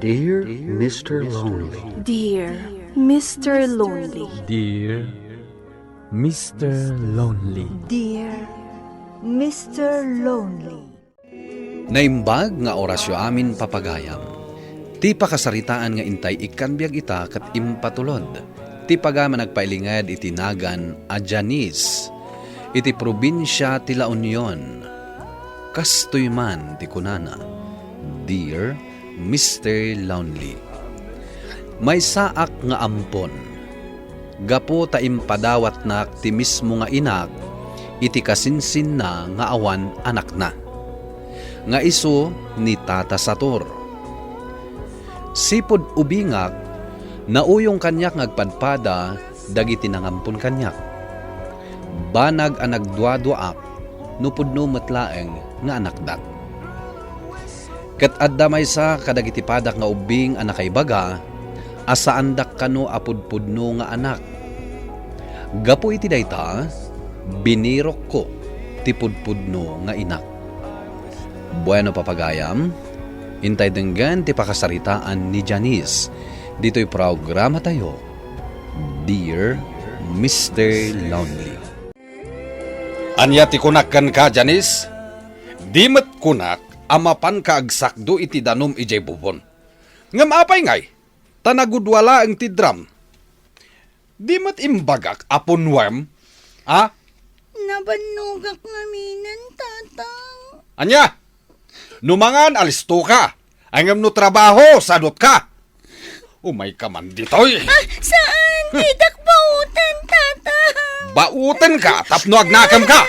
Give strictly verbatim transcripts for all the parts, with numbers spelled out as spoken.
Dear Mister Lonely. Dear Mister Lonely. Dear Mister Lonely. Dear Mister Lonely. Naimbag nga orasyo amin, papagayam. Ti pakasaritaan nga intay ikkan biag ita ket impatulod ti pagayam a nagpailinged iti nagan a Janice iti probinsia ti La Union. Kastoy man ti kunana, Dear Mister Lonely, maysaak nga ampon, gapu ta impadawatnak ti mismo nga inak iti kasinsinna nga awan anakna, nga isu ni Tata Sator. Sipud ubingak, nauyong kaniak nga agpadpada dagiti nangampon kaniak. Banag a nagduaduaak no pudno met laeng nga anakdak. Ket adda maysa kadagiti padak nga ubbing a nakaibaga a saandak kano a pudpudno nga anak. Gapu iti dayta, binirokko ti pudpudno nga inak. Bueno, papagayam, intay denggen ti pakasaritaan ni Janice ditoy programatayo, Dear Mister Lonely. Ania ti kunak kenka, Janice? Di met kunak a mapanka agsakdo iti danum idiay bubon. Ngem apay ngay, ta nagudua laeng ti drum? Di met imbagak a punnuem, a? Nabannogak ngaminen, Tatang. Ania? No mangan, alistoka. Ngem no trabaho, sadutka. Umayka man ditoy. Ah, saan? Didak bauten, Tatang. Bauten ka tapno agnakem ka.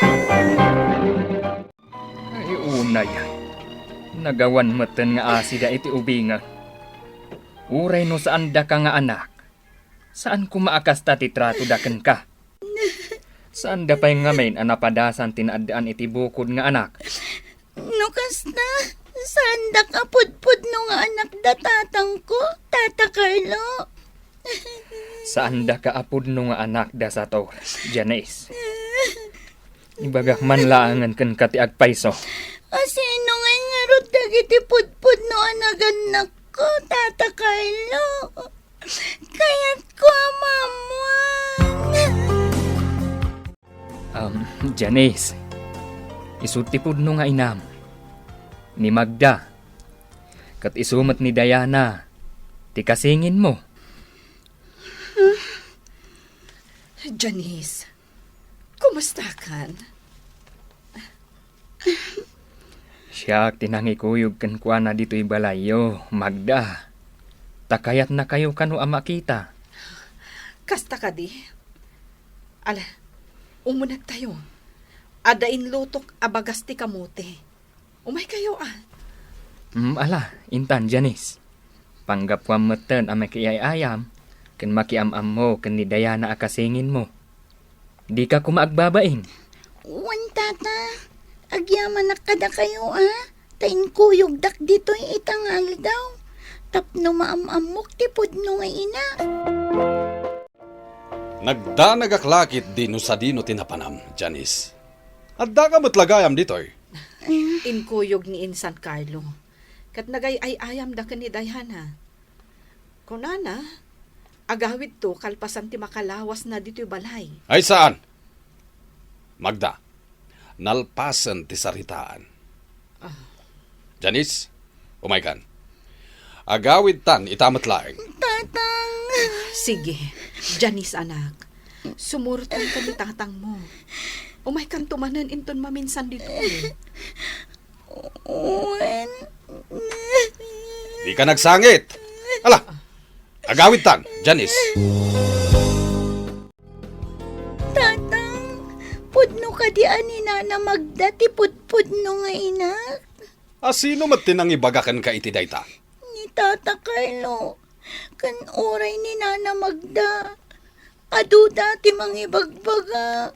Ay, unay. Nagawan metten nga asida iti ubingak. Uray no saandaka nga anak, saan koma a kasta ti tratoda kenka. Saanda pay ngamin a napadasan ti naaddaan iti bukod nga anak. No kasta, saandak a pudpudno nga anak da tatangko, Tata Carlo. Saandaka a pudno nga anak da Sator, Janice. Ibagak man laengen kenka ti agpayso. A sino ngay ngarud dagiti pudpudno a nagannakko, Tata Carlo? Kayatko a maammuan. Um, Janice, isu ti pudno nga inam. Ni Magda. Ket isu met ni Diana, ti kasinginmo. Janice, kumustakan? Siak ti nangikuyog kenkuana ditoy balayyo, Magda. Ta kayatnakayo kano a makita. Kasta kadi? Ala, umunegtayo. Adda inlutok a bagas ti kamote. Umaykayo, a. Mm, ala, intan, Janice. Panggapuam metten a makiay-ayam ken makiam-ammo ken ni Diana a kasinginmo. Dika koma agbabain. Wen, Tata. Agyamanak kadakayo, a. Ta inkuyogdak ditoy ita nga aldaw tapno maam-ammok ti pudno nga ina. Nagdanagak la ketdi no sadino ti napanam, Janice. Addaka met la gayam ditoy? Inkuyog ni insan Carlo, ket nagay-ay-ayamda ken ni Diana. Kunana, agawidto kalpasan ti makalawasna ditoy balay. Ay, saan? Magda, nalpasen ti saritaan. Ah. Janice, umaykan. Agawidtan ita met laeng. Tatang! Sige, Janice, anak. Sumurotkan ken ni tatangmo. Umaykanto manen inton maminsan ditoy. Wen. Dika nagsangit. Ala, agawidtan, Janice. Tatang, pudno kadi a ni Nana Magda ti pudpudno nga inak? A sino met ti nangibaga kenka iti dayta? Ni Tata Carlo, ken uray ni Nana Magda. Aduda ti mangibagbaga.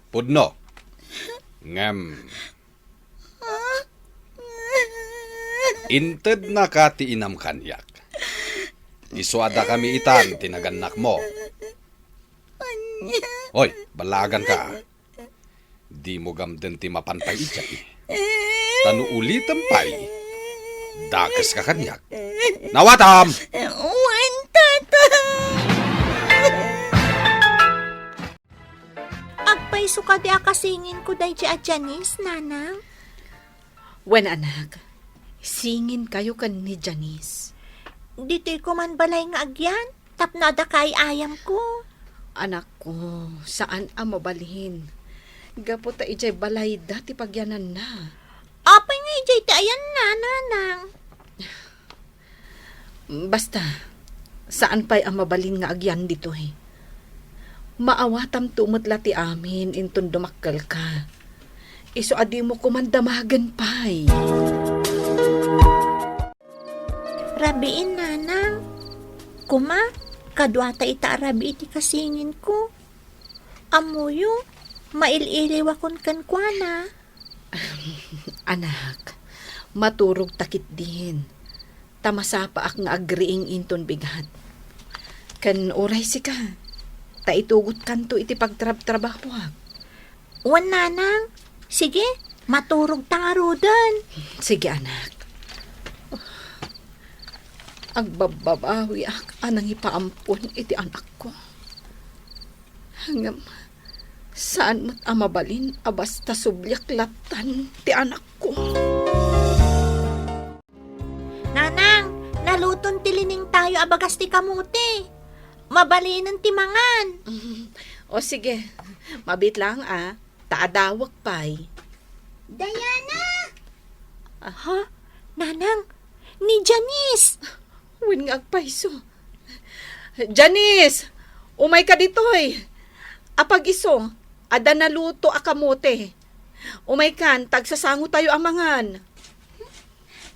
Pudno. Ngem, intednaka ti inam kaniak. Isu a dakami itan ti nagannakmo. Ania? Oy, ballaganka. Dimo gamden ti mapan pay idiay. Ta no ulitem pay, Dakeska kaniak. Nawatam! Wen, Tata. Agpayso kadi a kasinginko daydi a Janice, Nanang? Wen, anak, singinkayo ken ni Janice. Ditoy koman balay nga agyan, tapno adda kaay-ayamko. Anakko, saan a mabalin. Gapu ta idiay balayda ti pagyananna. Apay nga idiay ti ayanna, Nanang? Basta, saan pay a mabalin nga agyan ditoy. Maawatamto met la ti amin inton dumakkelka. Isu a dimo koman damagen pay. Rabiin, Nanang. Kuma, kaduata ita a rabii ti kasinginko. Ammoyo, mail-iliwakon kenkuana. Anak, maturogta ketdin. Ta masapaak nga agriing inton bigat. Ken uray sika, ta itugotkanto iti pagtrabtrabahoak. Wen, Nanang. Sige, maturogta ngaruden. Sige, anak. Agbabbabawiak a nangipaampuan iti anakko. Ngem, saan met a mabalin a basta subliak lattan ti anakko. Nanang, naluton ti liningtayo a bagas ti kamote. Mabalinen ti mangan. O sige, mabiit laeng a, ta adawek pay. Diana! Ah. Ha? Nanang, ni Janice! Wen nga agpayso. Janice! Umayka ditoy! Apag-isu, adda naluto a kamote. Umaykan, ta agsasangotayo a mangan.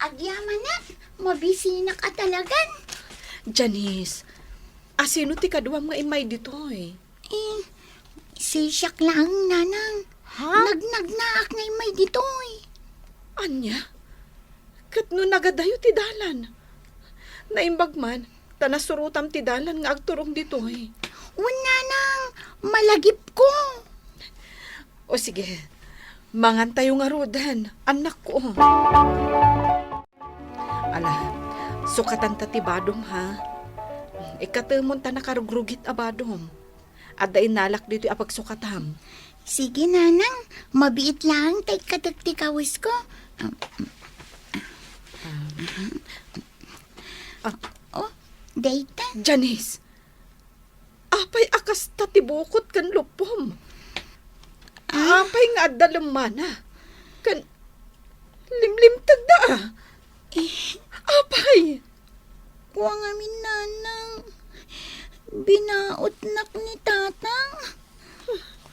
Agyamanak, mabisinak a talagan. Janice, asino ti kaduam nga immay ditoy? Eh, sisiak laeng, Nanang. Ha? Nagnagnaak nga immay ditoy. Ania? Ket no nagadayo ti dalan? Naimbag man, ta nasurotam ti dalan nga agturong ditoy. Wen, Nanang, malagipko. O sige, mangantayo ngaruden, annakko. Ala, sukatanta ti badom, ha? Ikkatemon ta nakarugrugit a badom. Adda innalak ditoy a pagsukatam. Sige, Nanang. Mabiit laeng ta ikkatek ti kawesko. Ah. Oh, dayta. Janice, apay a kasta ti bukot ken lupom? Ah? Apay nga adda lemmana? Ken limlimtegda a? Eh. Apay? Kua ngamin, Nanang. Binaotnak ni Tatang.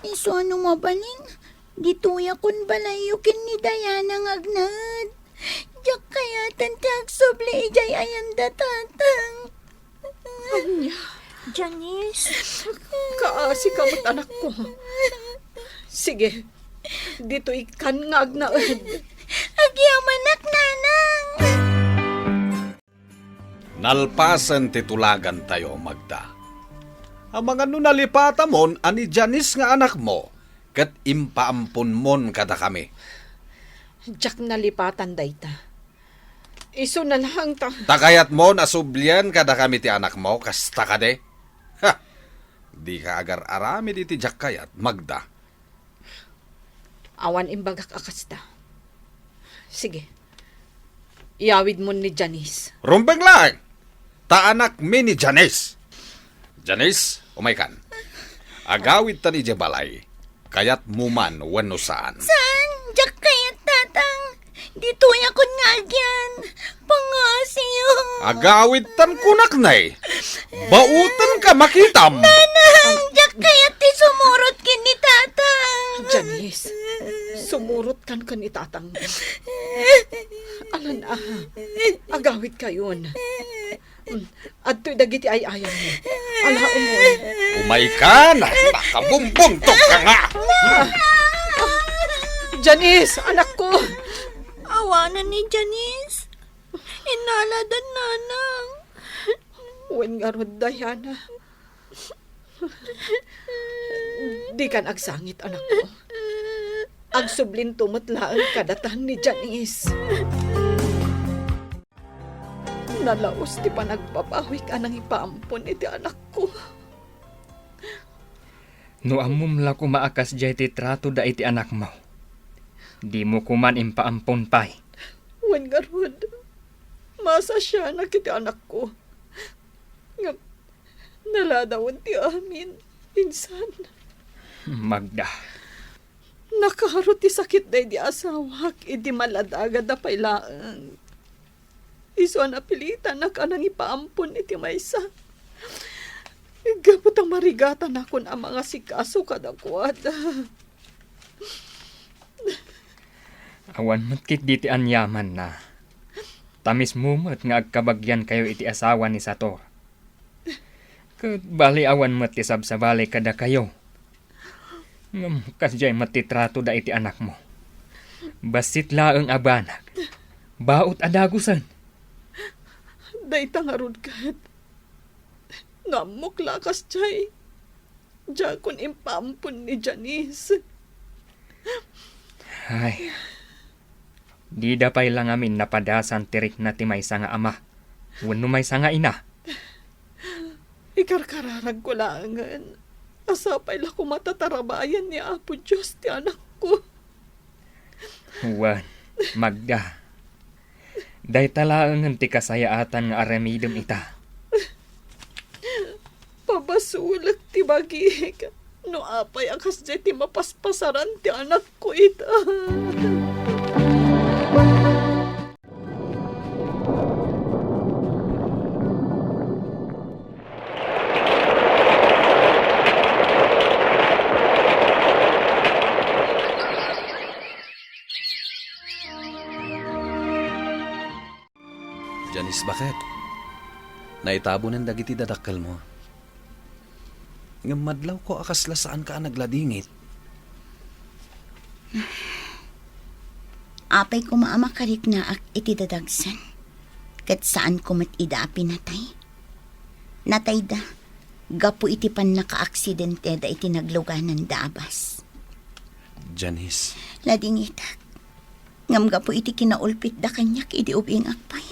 Isu a no mabalin, ditoyakon balayyo ken ni Diana nga agnaed. Diak kayatan ti agsubli idiay ayanda, Tatang. Ania? Janice. Kaasika met, anakko. Sige, ditoykan nga agnaed. Agyamanak, Nanang. Nalpasen ti tulagantayo, Magda. Amangan no nalipatamon a ni Janice nga anakmo, ket impaamponmon kadakami. Diak nalipatan dayta. Isuna laeng ta. Ta kayatmon a sublien kadakami ti anakmo, kasta kadi? Ha! Dika agar-aramid iti diak kayat, Magda. Awan imbagak a kasta. Sige. Iyawidmon ni Janice. Rumbeng laeng! Ta anakmi ni Janice. Janice, umaykan. Agawidtan idiay balay. Kayatmo man wenno saan. Saan? Diak kayat, Tatang. Ditoyakon nga agyan. Pangngasiyo. Agawidtan kunak, nay. Baotenka, makitam. Nanang, diak kayat ti sumurot ken ni Tatang. Janice, sumurotkan ken ni Tatang. Alan a, agawidkayon. Mm, adtoy dagiti ay-ayammo. Ala, umon. Umaykan, nakabumbuntok ka nga. Janice, anakko. Awanan ni Janice. Innaladan, Nanang. Wen ngarud, Diana. Dikan agsangit, anakko. Agsublinto met laeng kadatan ni Janice. Nalaus ti panagbabawik a nangipaampon iti anakko. No ammom la koma a kasdiay ti tratoda iti anakmo, dimo koman impaampon pay. Wen ngarud, masasianak iti anakko. Ngem naladawen ti amin, insan. Magda. Nakaro ti sakit daydi asawak idi maladagadda pay laeng. Isu a napilitanak a nangipaampon iti maysa. Gapu ta marigatanakon a mangasikaso kadakuada. Awan met ketdi ti aniamanna. Ta mismo met nga agkabagiankayo iti asawa ni Sator. Ket bali awan met ti sabsabali kadakayo. Ngem kasdiay met ti tratoda iti anakmo. Bassit laeng a banag. Baut a dagusen. Dayta ngarud ket, no ammok la a kasdiay, diakon impaampon ni Janice. Ay, dida pay la ngamin napadasan ti rikna ti maysa nga ama wenno maysa nga ina. Ikarkararagko laengen a sapay la koma ta tarabayan ni Apo Dios ti anakko. Wen, Magda, dayta laengen ti kasayaatan nga aramidem ita. Pabasolek ti bagik no apay a kasdiay ti mapaspasaran ti anakko ita. Janice, baket? Naitabonen dagiti dadakkelmo. Ngem madlawko a kasla saanka a nagladingit. Apay koma a makariknaak iti dadagsen, ket saanko met ida a pinatay. Natayda gapu iti pannakaaksidenteda iti naglugananda a bus. Janice. Ladingitak. Ngem gapu iti kinaulpitda kaniak idi ubingak pay,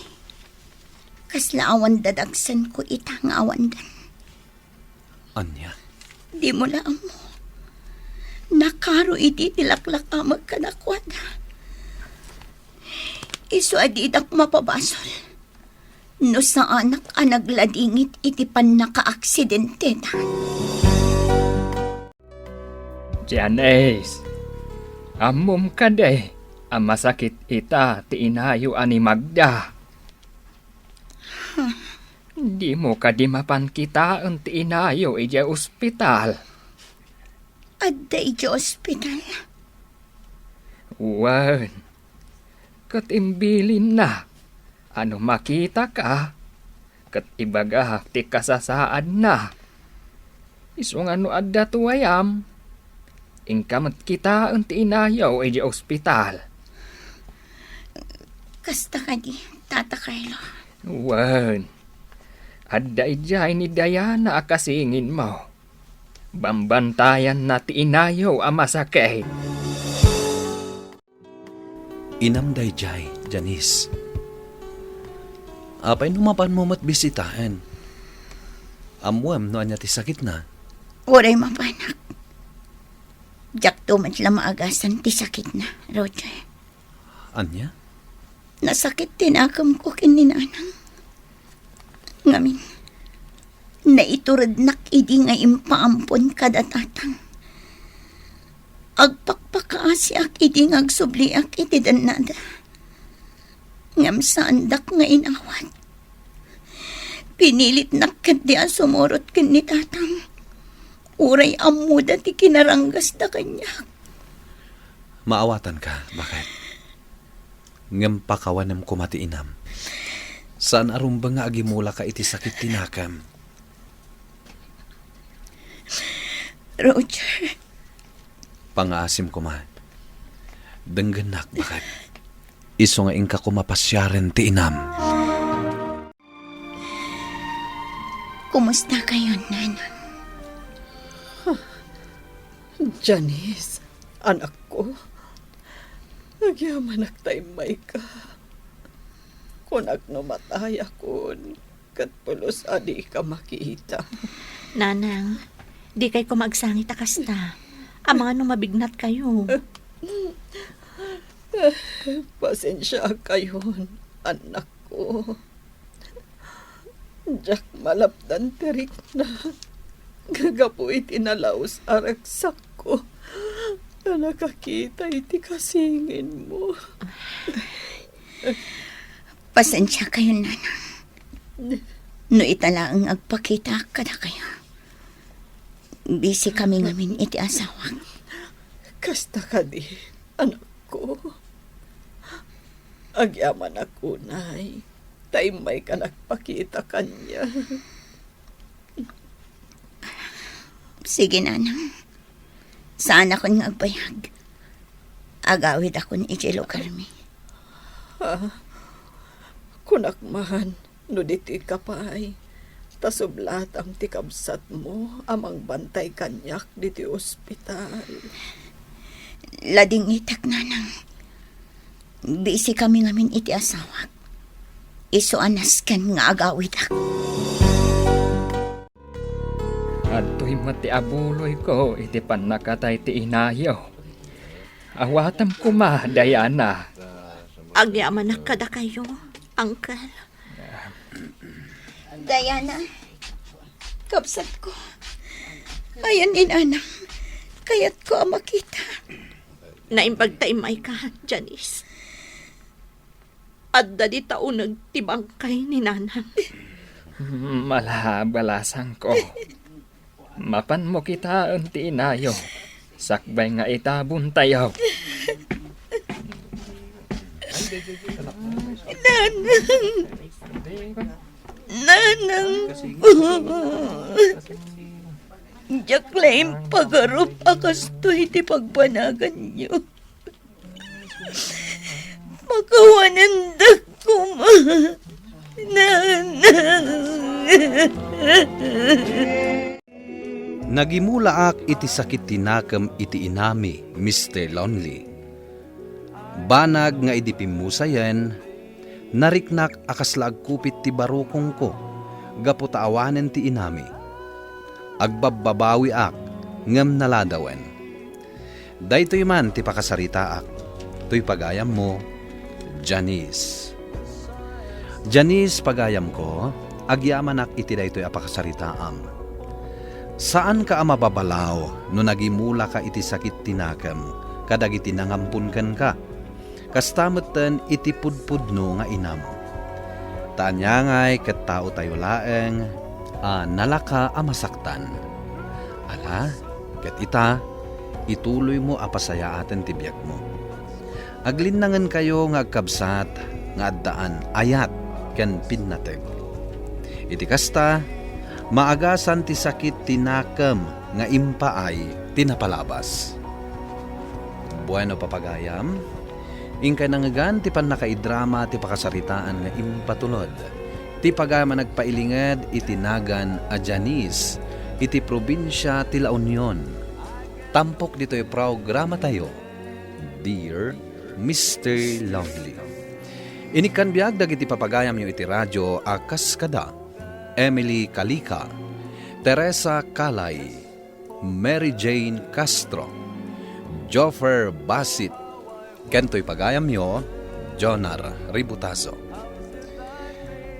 kasla awan dadagsenko ita nga awandan. Ania? Dimo la ammo. Nakaro idi ti laklakamek kadakuada. Isu a didak mapabasol no saanak a nagladingit iti pannakaaksidenteda. Janice, ammom kadi a masakit ita ti inayo a ni Magda? Dimo kadi mapan kitaen ti inayo idiay ospital? Adda idiay ospital. Wen, ket imbilinna a no makitaka, ket ibagak ti kasasaadna. Isu nga no adda tuayam, inka met kitaen ti inayo idiay ospital. Kasta kadi, Tata Carlo? Wen, adda idiay ni Diana a kasinginmo. Bambantayanna ti inayo a masakit. Inam daydiay, Janice. Apay no mapanmo met bisitaen? Ammoem no ania ti sakitna? Uray mapanak, diakto met la maagasan ti sakitna, Roger. Ania? Nasakit ti nakemko ken ni Nanang. Ngamin, naiturednak idi nga impaampon kada Tatang. Agpakpakaasiak idi nga agsubliak iti dennada. Ngem saandak nga inawat. Pinilitnak ketdi a sumurot ken ni Tatang. Uray ammoda ti kinaranggasda kaniak. Maawatanka, baket? Ngem pakawanem koma ti inam. Saan a rumbeng nga agimulaka iti sakit ti nakem. Roger. Pangaasim koma. Denggennak, baket? Isu nga inka koma pasiaren ti inam. Kumusta kayo, Nanang? Janice, anakko, agyamanak ta immayka. Kunak no matayakon, ket pulos a dika makita. Nanang, dikay koma agsangit a kasta. Amangan no mabignatkayo. Pasensiakayon, annakko. Diak malapdan ti rikna. Gapu iti nalaus a ragsakko a nakakita iti kasinginmo. Pasensiakayon, Nanang. No ita laeng agpakitaak kadakayo. Busy kami ngamin iti asawak. Kasta kadi, anakko. Agyamanak unay, ta immayka nagpakita kaniak. Sige, Nanang. Saanakon nga agbayag. Agawidakon iti lugarmi. Ah, kunak man, no ditoyka pay, ta sublatam ti kabsatmo a mangbantay kaniak ditoy ospital. Ladingitek, Nanang. Busy kami ngamin iti asawak. Isu a nasken nga agawidak. Adtoy met ti abuloyko iti pannakatay ti inayo. Awatem koma, Diana. Agyamanak kadakayo, Uncle. Diana, kabsatko. Ayan ni Nanang. Kayatko a makita. Naimbag ta immayka, Janice. Adda dita uneg ti bangkay ni Nanang. Mala, balasangko. Mapanmo kitaen ti inayo. Sakbay nga itabontayo. Nanang! Nanang! Diak la impagarup a kastoy ti pagbanaganyo. Makawanendak koma, Nanang. Nagimulaak iti sakit ti nakem iti inami, Mister Lonely. Banag nga idi pimmusayen, nariknak a kasla agkupit ti barukongko gapu ta awanen ti inami. Agbabbabawiak ngem naladawen. Daytoy man ti pakasaritaak. Toy pagayammo, Janice. Janice, pagayamko, agyamanak iti daytoy a pakasaritaam. Saanka a mababalaw no nagimulaka iti sakit ti nakem kadagiti nangampon kenka. Kasta metten iti pudpudno nga inam. Ta aniangay ket taotayo laeng a nalaka a masaktan. Ala, ket ita, ituloymo a pasayaaten ti biagmo. Aglinnangenkayo nga agkabsat nga addaan ayat ken pinnateg. Iti kasta, maagasan ti sakit ti nakem nga impaay ti napalabas. Bueno, papagayam, inkay nangngegan ti pannakaidrama ti pakasaritaan nga impatulod ti pagayam a nagpailinged iti nagan a Janice iti probinsia ti La Union. Tampok ditoy programatayo, Dear Mister Lonely. Inikkan biag dagiti papagayamyo iti radio a kas kada Emily Calica, Teresa Calay, Mary Jane Castro, Joffer Basit, ken toy pagayamyo, Jonar Ributazo.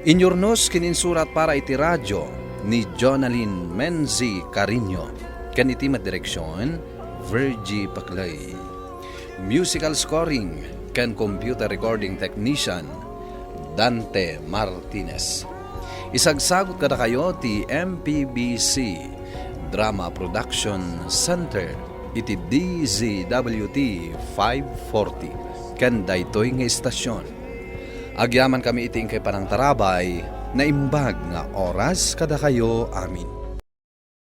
Inyurnos ken insurat para iti radio ni Jonalyn Menzi Cariño, ken iti met direksion, Virgie Paclay. Musical scoring ken computer recording technician, Dante Martinez. Isagsagut kadakayo ti M P B C Drama Production Center iti D Z W T five forty ken daytoy nga istasyon. Agyamankami iti inkay panangtarabay, naimbag nga oras kadakayo amin.